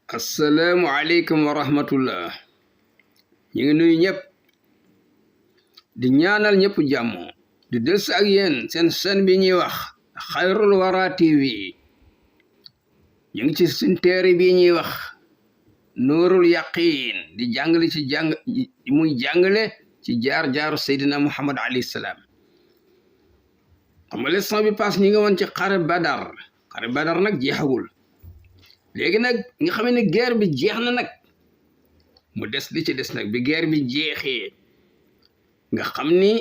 asalaamualeykum wa rahmatullah ñu ngi nuyu ñëpp di ñaanal ñëpp jàmm di dellusi ak yéen seen chaîne bi ñuy wax Xayrul Wara TV ñu ngi ci suñ téere bi ñuy wax Nuurul Yaqiin di jàngale ci muy jàngale ci jaar-jaaru Seydina Muhammad alayhi salaam. xam nga leçon bi pass ñi nga woon ci xare Badar nag jeexagul. léegi nag nga xam ne guerre bi jeex na nag mu des li ci des nag bi guerre bi jeexee nga xam ni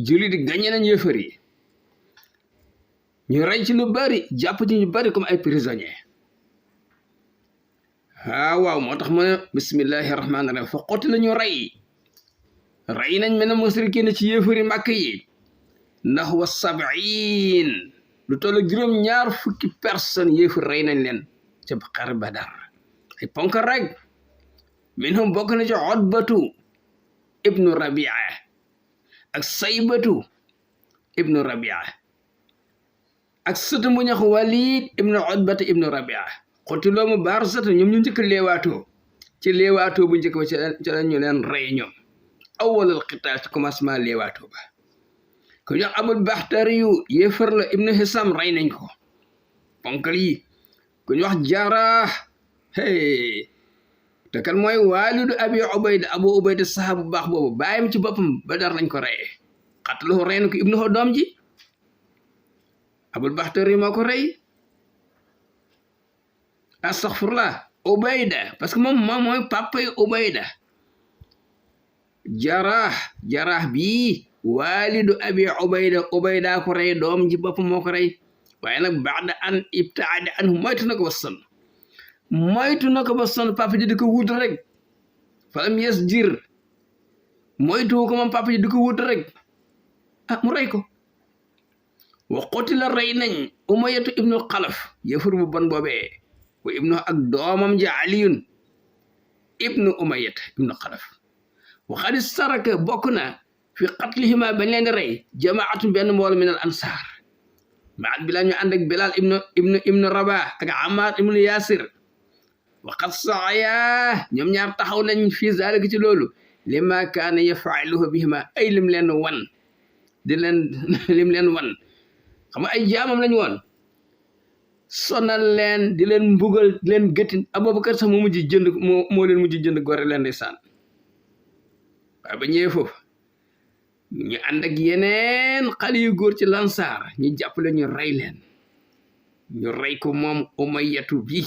jullit yi gañe nañ yëfër yi ñu rey ci lu bari jàpp ci ñu bari comme ay prisonniers waaw moo tax mu ne bismillahi rahmaani rahim fa xotti la ñu rey nañ mel ne musrikiin ci yëfër yi màkk yi ndax wa 70 lu toll juróom-ñaar fukki personnes yëfër rey nañ leen ca xare Badar ay ponk rek minhum bokk na ci Utbatu ibnu Rabia ak Saybatu ibnu Rabia ak sëtu mu ñax Walid ibnu Utbata ibnu Rabia xotti loo mu baar sëtu ñoom ñu njëkk leewaatoo ci leewaatoo bu njëkk ba ci la ñu leen rey ñoom awwalul xitaal ci commencement leewaatoo ba ku ñax Abul Baxtari yu yéefar la ibnu Hisam rey nañ ko ponkal yi ku ñu wax Jaraax te kan mooy waalidu Abu Ubayda saxaabu bu baax boobu bàyyam ci boppam Badar lañ ko reyee xatalahu rey na ko ibnu doom ji Abul Baxtari moo ko rey astaxfirullah Ubayda parce que moom mooy papa yi Ubayda Jaraax bii waalidu Abi Ubayda ko rey doom ji boppam moo ko rey waaye nag baada an ibtaada anhu moytu na ko ba sonn papa ji di ko wut rek falam yasjir moytu ko moom papa ji di ko wut rek mu rey ko wa qutila rey nañ Umayyatu ibnu Xalaf yëfur bu bon boobee wa ibnu ak doomam ja Aliyun ibnu Umayyata ibnu Xalaf wa xad saraka bokk na fi qatlihima bañ leen di rey jamaatun benn mbooloo min al ansaar maat Bilaal ñu ànd ak Bilaal ibnu Rabah ak Ammaar ibnu Yaasir waqad saaya ñoom ñaar taxaw nañ fii zaalika ci loolu lima kaana yafaaluhu bihima ay lim leen wan xam nga ay jaamam lañ woon sonal leen di leen mbugal di leen gëttin Abubakar sax moo leen mujj jënd gore leen ndeysaan waaye ba ñëwee foofu ñu ànd ak yeneen xale yu góor ci lansaar ñu jàppale ñu rey leen ñu rey ko moom Umayyatu bi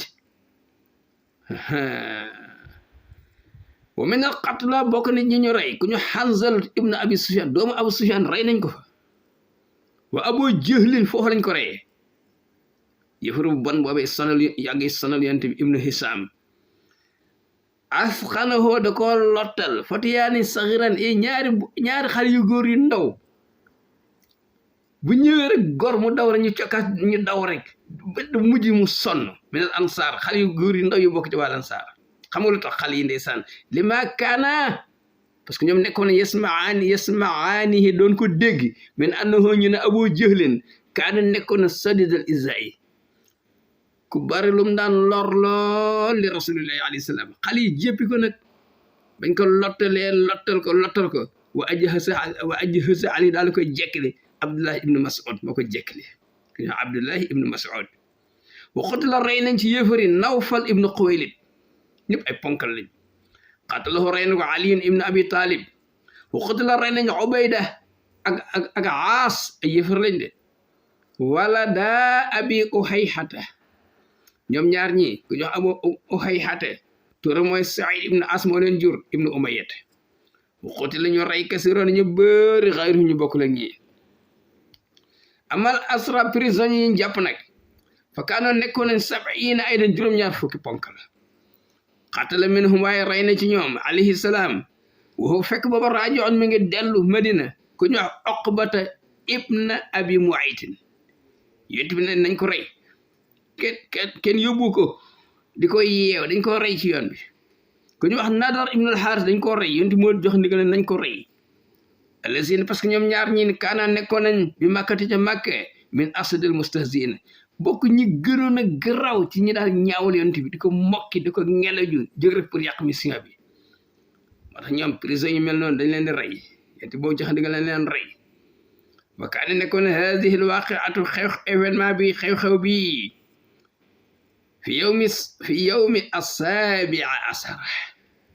wa min al qatla bokk nit ñi ñu rey ku ñu Hanzal ibnu Abi Sufyan doomu Abu Sufyan rey nañ ko fa wa Abu Jahlin foofu lañ ko reyee yëfar bu bon boobee yàggi sonal yonent bi ibnu Hisam asxanahu da ko lottal fatiyaani saxiran ñaari xale yu góor yu ndaw bu ñëwee rek gor mu daw rek ñu cokkaas ñu daw rek ba mujj mu sonn minal ansaar xale yu góor yu ndaw yu bokk ci wàll ansaar xam nga lu tax xale yi ndeysaan li ma kaana parce que ñoom nekkoon yasmaanihi doon ko dégg min annahu ñu ne Abu Jahlin kaana nekkoon sadidal izaa'i ku bari lum daan lor lool li rasulillahi alayhi salaam xale yi jéppi ko nag bañ ko lottal ko wa ajhasa ali daal koy jekkile Abdullahi ibnu Mas'ud moo ko jekkile Abdullahi ibnu Mas'ud wa qutila rey nañ ci yéefari Nawfal ibnu Xuwaylid ñëpp ay ponkal lañ qatalahu rey na ko Ali ibnu Abi Talib wa qutila rey nañ Ubayda ak Aas ay yéefar lañ de wala daa Abi Uhayhata ñoom ñaar ñi ku jox Abu Uhayhata turam mooy Saïd ibnu As moo leen jur ibnu Umayyat waxuti la ñu rey kasiroon ñu bëri xayru ñu bokk la ñi amal asra prisonniers yi jàpp nag fa kaanoon nekkoon nañ 70 ay dañ juróom-ñaar fukki ponk la xatala minhum waaye rey na ci ñoom alayhi salaam waxu fekk booba raajoon mi ngi dellu Madina ku ñu wax Uqbata ibna Abi Muaytin yonent bi ne nañ ko rey kenn yóbbu ko di ko yeew dañ ko rey ci yoon bi ku ñu wax Nadar ibn al-Haris dañ ko rey yonent moo jox ndigal nañ ko rey alazina parce que ñoom ñaar ñi kaana nekkoon nañ bi màkkati ca Màkke min asadil mustahziin bokk ñi gënoon a garaaw ci ñi daal ñaawal yonent bi di ko mokki di ko ngelaju jóg rek pour yàq mission bi moo tax ñoom prison yu mel noonu dañ leen di rey yonent boobu joxe ndigal leen rey wa kaane nekkoon hadihi al waqiatu événement bi xew-xew bi fi yawmi asabia asara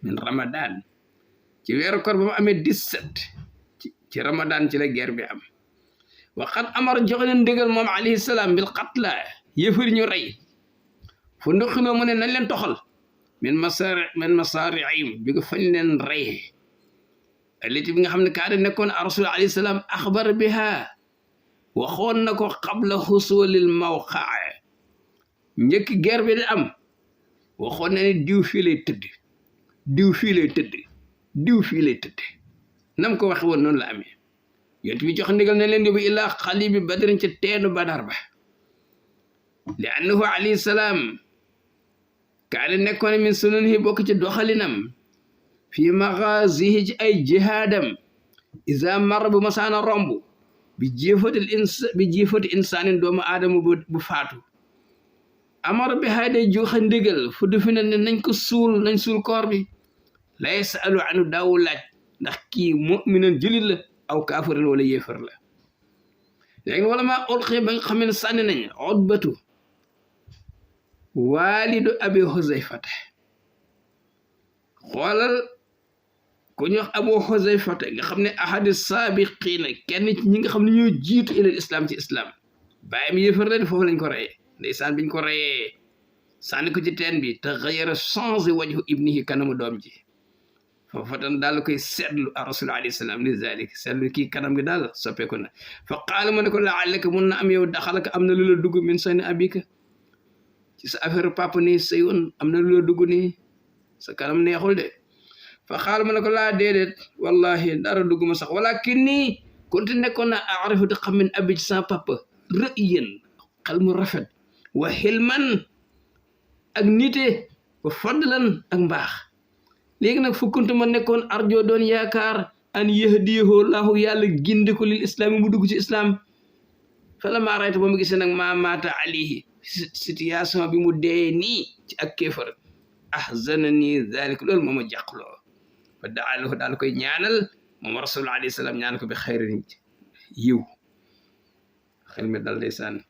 min ramadan ci weeru koor ba mu amee 17 ci ramadan ci la guerre bi am waqad amara joxe na ndigal moom alayhi salaam bil qatla yëfër ñu rey fu ndoxinoo mu ne nañ leen toxal min masari'im bi nga fañ leen rey allati bi nga xam ne kaada nekkoon rasul alayhi salaam axbar biha waxoon na ko qabla xusulil mawqaa njëkk guerre bi di am waxoon na ne diw fii lay tëdd diw fii lay tëdd diw fii lay tëdd nam ko waxe woon noonu la amee yonent bi jox ndigal ne leen yóbbu ilaa xalibi badrin ci teenu badar ba li annahu alayhi salaam kaane nekkoon min sunanihi bokk ci doxalinam fii magazihi ci ay jihaadam isa mar bu masaana romb bi jiifati insaanin doomu aadama bu faatu amar bi hay day joxe ndigal fu du fi ne nañ ko suul nañ suul koor bi la yasalu anu daawu laaj ndax kii mu'minan julit la aw kaafiran wala yéefar la léegi wala maa ulqi ba nga xam ne sànni nañ Utbatu waalidu abi Huzayfata xoolal ku ñu wax abu Huzayfata nga xam ne ahadi saabiqiina kenn ci ñi nga xam ne ñoo jiitu ilal islam ci islam bàyyam yéefar la foofu lañ ko reyee ndeysaan biñ ko reyee sànni ko ci teen bi te xayara changé wajhu ibnihi kanamu doom ji foofa tan daal koy seetlu a rasul alayhi salaam li zalik seetlu kii kanam gi daal soppeeku na fa qaala mu ne ko la'allaka mun na am yow daxalaka am na lu la dugg min sani abika ci sa affaire papa nii sëyoon am na lu la dugg nii sa kanam neexul de fa qaala mu ne ko laa déedéet wallahi dara dugg ma sax walakin nii kunte nekkoon na aarifu di xam min abi ci sa papa rë'yan xel mu rafet wa xilman ak nite wa fadlan ak mbaax léegi nag fukkuntu ma nekkoon arjo doon yaakaar an yahdiyahu lahu yàlla gindi ko lil islaam mu dugg ci islam fala maa rayta ba mu gisee nag maa maata alayhi situation bi mu dee nii ci ak kéefar ahzana nii zalik loolu moo ma jàqloo fa daalahu daal koy ñaanal moom rasul alayhi salaam ñaanal ko bi xayrin yiw xel mi dal ndeysaan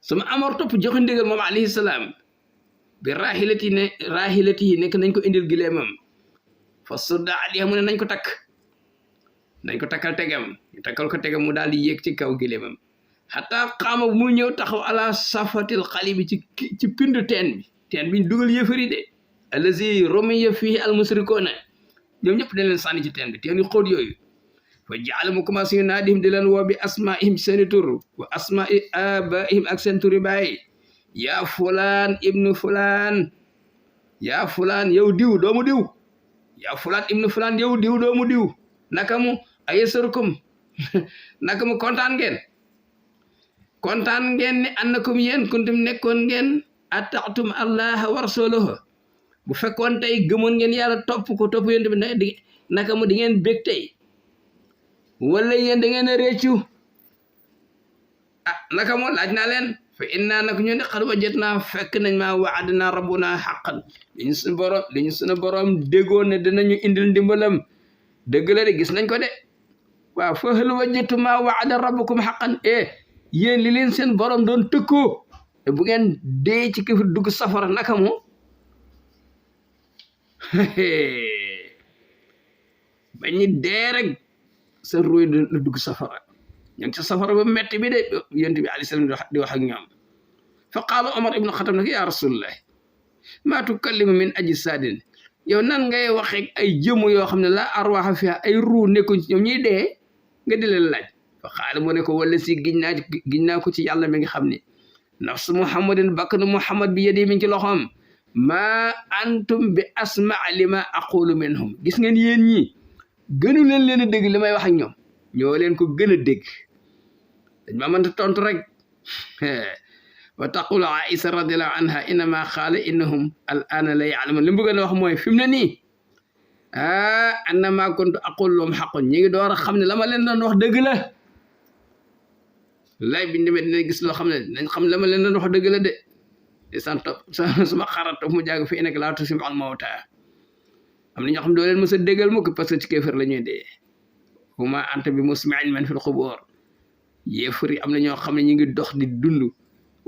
suma amar topp joxe ndigal moom alayhi salaam bi rahilati yi nekk nañ ko indil gileemam fa sudda alayha mu ne nañ ko takkal tegam ñu takkal ko tegam mu daal di yéeg ci kaw gileemam xataa xaama mu ñëw taxaw ala safatil xali bi ci pindu teen bi ñu dugal yëfari de allazi romiya fii almusrikoona ñoom ñëpp dañ leen sànni ci teen bi teen yu xóot yooyu fa jaala mu commencé yu naadihim di leen woo bi asmaihim seeni tur wa asmai abaihim ak seen turi baay yaa fulaan ibnu fulaan yaa fulaan yow diw doomu diw yaa fulaan ibnu fulaan yow diw doomu diw naka mu ayasarukum naka mu kontaan ngeen ne annakum yéen kuntum nekkoon ngeen ataatum allaha wa rasulahu bu fekkoon tey gëmoon ngeen yàlla topp yéen tamit naka mu di ngeen bég tey wala yéen da ngeen a réccu naka mu laaj naa leen fa inna nag ñu ne xad wajadnaa fekk nañ maa waadna rabbuna xaqan li ñu sunu borom déggoon ne dinañu indil ndimbalam dëgg la de gis nañ ko de waaw fa hal wajadtu maa waada rabbukum xaqan yéen li leen seen borom doon tëkkoo te bu ngeen dee ci këfir dugg safara naka mu ba ñu dee rek sa ruuy la dugg safara ña ngi ca safara ba metti bi de yonent bi alayhi salaam di wax ak ñoom fa qaala Omar ibnu Xattaab nag yaa rasulallah maa tukallimu min ajsaadin yow nan ngay waxee ay jëmm yoo xam ne la arwaaxa fiha ay ruu nekkuñ ci ñoom ñuy dee nga di leen laaj fa qaala mu ne ko wala si giñ naa ko ci yàlla mi nga xam ne nafsu muhammadin bakkanu muhammad bi yadi mi ngi ci loxoom maa antum bi asmaa lima aqulu minhum gis ngeen yéen ñi gënu leen a dégg li may wax ak ñoom ñoo leen ko gën a dégg dañ ma mënta tontu rek wa taqulu Aïsa radiallahu anha innama qaala innahum al ana la yaalamun li mu bëgg a wax mooy fi mu ne nii annama kuntu aqulu lahum haqqun ñi ngi door a xam ne la ma leen doon wax dëgg la lay bi ñu demee dinañ gis loo xam ne dañ xam la ma leen doon wax dëgg la de di sant suma xarat topp mu jàng fii nekk laa tusmi'u al-mawta am na ñoo xam ne doo leen mës a déggal mukk parce que ci kéefar la ñuy dee wa maa anta bi musmi'in man fil qubuur yéefar yi am na ñoo xam ne ñu ngi dox di dund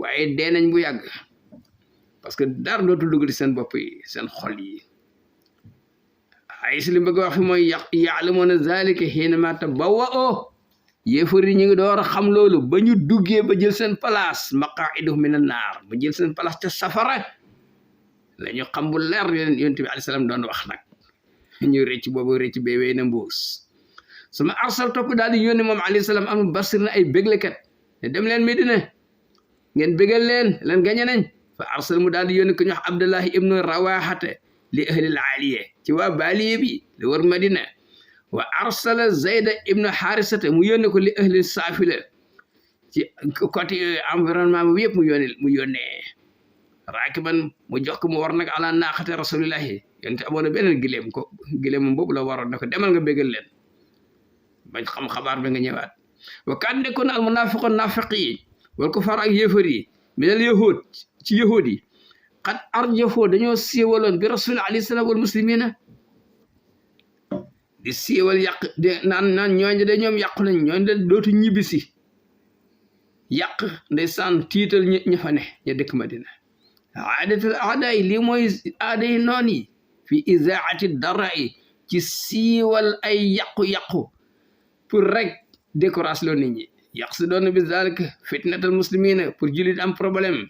waaye dee nañ bu yàgg parce que dara dootul dugg di seen bopp yi seen xol yi ay si li bëgg wax fi mooy ya'lamuuna zaalika hiinamaa tabawwa'uu yéefar yi ñu ngi door a xam loolu ba ñu duggee ba jël seen place maqaa'iduhum mina naar ba jël seen place ca safara la ñu xam bu leer leen yonent bi alayhi salaam doon wax nag ñu rëcc boobu rëcc bee wéy na mbuus sama arsal topp daal di yónni moom alayhi salaam am basir na ay béglekat ne dem leen Medina ngeen bégal leen gañe nañ fa arsal mu daal di yónni ko ñu wax Abdullahi ibnu Rawaxata li ahlil aaliya ci waa baaliye bi li war Madina wa arsala Zayda ibnu Harisata mu yónni ko li ahlil saafila ci côté environnement bi yëpp mu yónnee raakiban mu jox ko mu war nag ala naaxate rasulillahi yonte amoon na beneen gileem boobu la waroon ne ko demal nga bégal leen bañ xam xabaar bi nga ñëwaat wa kaan nekkoon al munafiqoon nafiq yi wal kufaar ak yéefar yi minal yahud ci yahud yi xat arjafoo dañoo siiwaloon bi rasul alayhi salaam wal muslimina di siiwal yàq de naan ñooñ de ñoom yàqu nañ ñooñ de dootu ñibbisi yàq ndeysaan tiital ña fa ne ña dëkk Madina aadatul aada yi lii mooy aada yi noon yi fi izaati dara yi ci siiwal ay yàqu-yàqu pour rek décoration nit ñi yàq si doon bi zalika fitnatal muslimina pour jullit am problème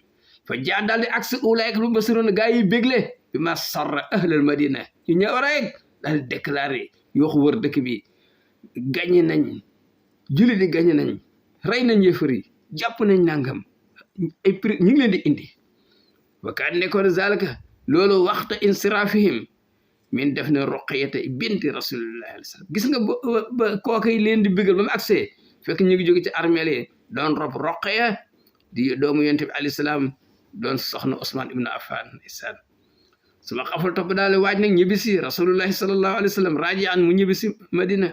fa jaa daal di agsi ulaayka lu basiroon gaa yi bégle bi ma sarra ahlal madina ñu ñëw rek daal di déclaré yoo wër dëkk bi gañe nañ jullit yi gañe nañ rey nañ yëfër yi jàpp nañ nangam ay prix ñu ngi leen di indi wa kaan nekkoon zalika loolu waxta insirafihim min def na Ruqayyata binti rasulillahi alayhi salaam gis nga ba kookay leen di bégal ba mu agsee fekk ñu ngi jóge ci armeel yi doon rob Ruqayya di doomu yonent bi alayhi salaam doon soxna Ousmane ibn Affan isaan suma xafal topp daal waaj nag ñibbisi rasulullahi sallallahu alayhi wa sallam raaji an mu ñibbisi Madina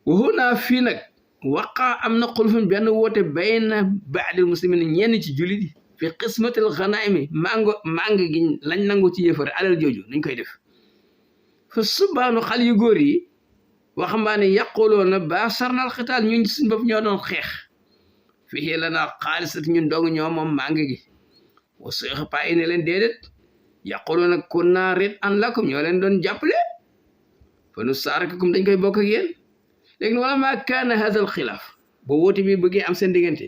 waxu naa fii nag waqaa am na xulufun benn woote bayna baadil muslimin ñenn ci jullit yi fi qismatil ghanaimi màng gi lañ nangu ci yëfare alal jooju nuñ koy def fa subaanu xal yu góor yi waxambaane yàquloo na ba sarnal xitaal ñun suñ bopp ñoo doon xeex fii la naa xaalisat ñun dong ñoo moom màng gi wa soex pa yi ne leen déedéet yàquloo nag kun naa rit an lakum ñoo leen doon jàppale fa nu saarakakum dañ koy bokk ak yéen léegi wala maa kaana hadal xilaaf boo woote bi bëggee am seen diggante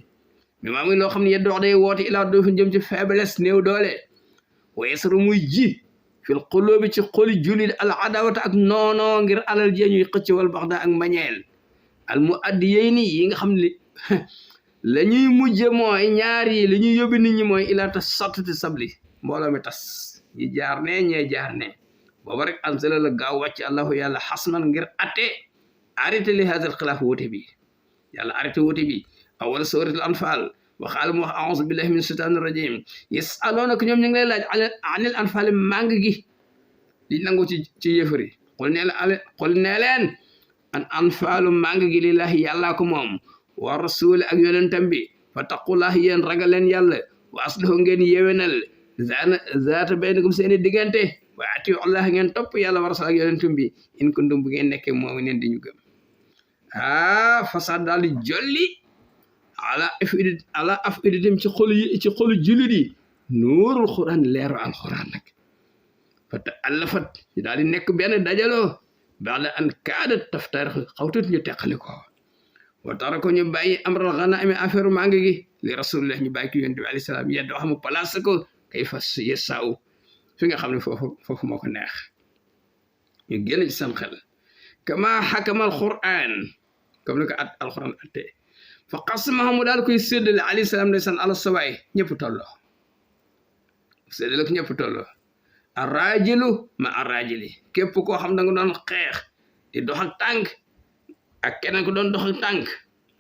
mais maa ngi loo xam ne yet dox day woote ilaa doo fi jëm ci faiblesse néew doole weesaru muy ji fil qulubi ci xoli jullit al adawata ak noono ngir alal jee ñuy xëcc wal baxda ak mbañeel al mu addi yey nii yi nga xam ne la ñuy mujje mooy ñaar yi li ñuy yóbbi nit ñi mooy ilaa ta sottati sabli mbooloo mi tas ñi jaar ne ñee jaar ne booba rek anzala la gaaw wàcc allahu yàlla xasman ngir atte arrêté li hadal xilaaf woote bi yàlla arrêté woote bi awal suratul anfal waxaala mu wax a'uuzu billahi min shaytaani rajim yasaluunaka ñoom ñu ngi lay laaj anil anfal màng gi li nangu ci yëfër yi xul nee leen an anfalu màng gi lillahi yàllaa ko moom wa rasuli ak yonentam bi fa taqullahi yéen ragal leen yàlla wa aslihu ngeen yewenal zaata baynakum seeni diggante wa atiu allah ngeen topp yàlla wa rasul ak yonentam bi in kuntum bu ngeen nekkee moom neen di ñu gëm fasad daal di jolli ala afidatim ci xolu jullit yi nuurul quran leeru alquran nag fa ta'allafat daal di nekk benn dajaloo ba'da an kaadat taftarix xawtut ñu teqali ko wa tara ko ñu bàyyi amral ghanaimi affaire màng gi li rasulillah ñu bàyyi ko yonent bi alayhi salaam yeddo xam mu place ko kay fas yesaaw fi nga xam ne foofu moo ko neex ñu génn ci seen xel kama xakama alquran comme ni ko alquran attee fa qasamahu mu daal koy séddale alayhi salaam ndeysaan ala sawaay ñëpp tolloo séddale ko ñëpp tolloo arrajilu ma arrajili képp koo xam da nga doon xeex di dox ak tànk ak keneen ko doon dox ak tànk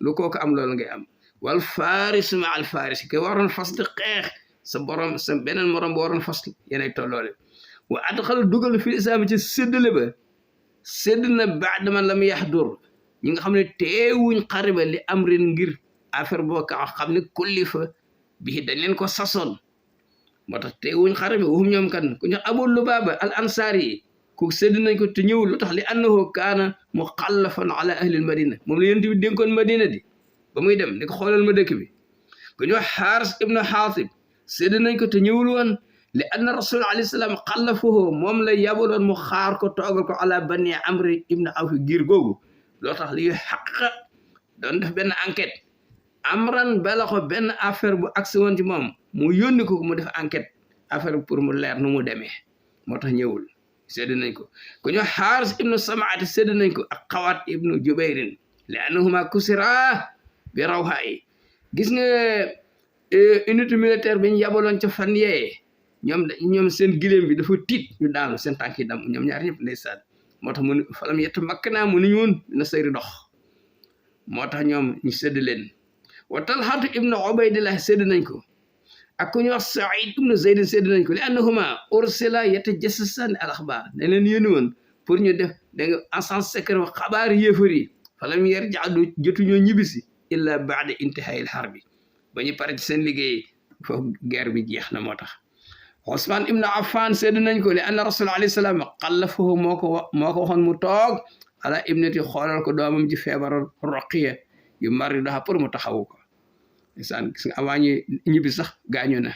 lu kooku am loolu ngay am wal faris ma al faris ke waroon fas di xeex sa borom sa beneen morom ba waroon fas yenay tolloole wa adxalu dugal fi islam ci séddale ba sédd na baad man lam yaxdur ñi nga xam ne teewuñ xare ba li am ren ngir affaire boo xam ne kullifa bii dañ leen ko sasoon moo tax teewuñ xare bi waxum ñoom kan ku ñu Abu Lubaaba al ansaari yi ku sédd nañ ko te ñëwul lu tax li annahu kaana muxallafan ala ahlil madina moom la yonent bi dénkoon madina di ba muy dem ni ko xoolal ma dëkk bi ku ñu Xaaris ibnu Xaatib sédd nañ ko te ñëwul woon li anna rasul alayhi salaam xallafahu moom la yabaloon mu xaar ko toogal ko ala bani amri ibnu awf giir googu loo tax li xaqa doon def benn enquête amran bala ko benn affaire bu agsi woon ci moom mu yónni ko mu def enquête affaire pour mu leer nu mu demee moo tax ñëwul sédd nañ ko ku ñu Xaaris ibnu Samaati sédd nañ ko ak Xawaat ibnu Jubayrin li annahuma kusira bi rawha yi gis nga unité militaire bi ñu yabaloon ca fan yee ñoom seen giléem bi dafa tiit ñu daanu seen tànk yi dam ñoom ñaar ñëpp ndeysaan moo tax mu falam yett makk naa mënuñu woon na sayri dox moo tax ñoom ñu sédd leen wa Talhatu ibnu Ubaydillah sédd nañ ko ak ku ñu wax Saïd ibnu Zayd sédd nañ ko li annahuma ursila yatajassasan al axbaar dañ leen yónni woon pour ñu def da nga en sens secret wax xabaar yéefar yi falam yarja'u jotuñoo ñibbisi illa ba'da intihaai al harbi ba ñu pare ci seen liggéey foofu guerre bi jeex na moo tax Usmaan ibnu Affan sédd nañ ko li anna rasul alayhi salaam xallafahu moo ko waxoon mu toog ala ibnati xoolal ko doomam ji feebar Roqiya yu mari daha pour mu taxawu ko isaan gis nga avant ñu ñibbi sax gaañu na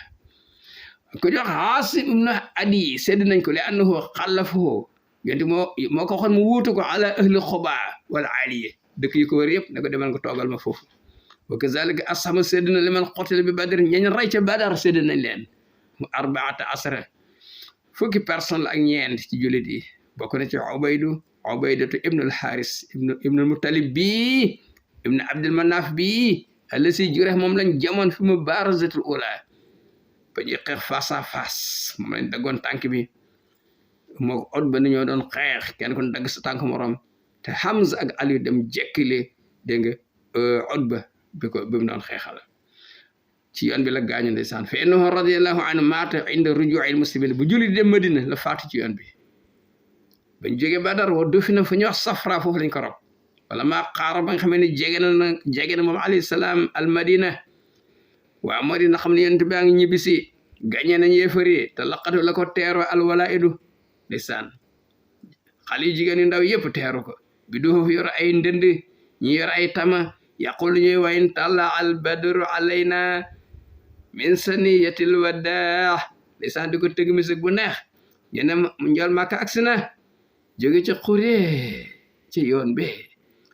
ko jox Aasim ibnu Adi sédd nañ ko li annahu xallafahu yonti moo ko waxoon mu wuutu ko ala ahli Quba wal Aliya dëkk yi ko wër yëpp ne ko demal nga toogal ma foofu wa kazalika ashama sédd na liman qutila bi Badr ñañ rey ca Badar sédd nañ leen mu 14 fukki personne la ak ñeent ci jullit yi bokk na ci Ubaydatu ibnu al-Haris ibnu al-Muttalib bi ibnu Abdul Manaf bi allasi Jurayh moom lañ jamoon fi mubaarazatul ula ba ñuy xeex face à face moom lañ daggoon tànk bi moo Utba ni ñoo doon xeex kenn ko dagg sa tànk morom te Hamza ak Ali dem jekkile dégg nga Utba bi mu doon xeexal ci yoon bi la gaañu ndeysaan fa innahu radiyallahu anhu maata inda rujuu'il muslimin bu julli dem Madina la faatu ci yoon bi bañ jógee Badar wa dufina fa ñu wax Safra foofu lañ ko rob wala maa xaara ba nga xam ne jege na moom alayhi salaam al Madina waa Madina xam ne yonent baa ngi ñibbisi gañe nañ yéefari te laqatu la ko teero al walaidu ndeysaan xale yu jigéen yu ndaw yëpp teeru ko bi du yor ay ndënd ñi yor ay tama yaqulu ñuy wayin talla al badru alayna min saniyatil wadaa ndeysaan di ko tëgg misik bu neex ñu ne njool Màkka agsi na jóge ci xure ci yoon bi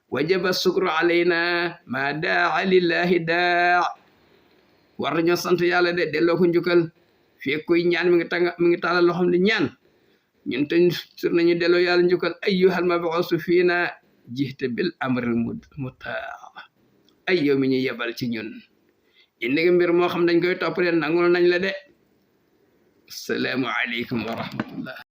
wajaba sukru alayna ma daa lillahi daa war nañoo sant yàlla de delloo ko njukkal fii koy ñaan mi ngi tàllal loxom di ñaan ñun tañ sur nañu delloo yàlla njukkal ayyuhal mabuusu fiina jihte bil amril mutaa ay yow mi ñu yebal ci ñun indi nga mbir moo xam dañ koy topp leen nangul nañ la de assalaamu aleykum wa rahmatullah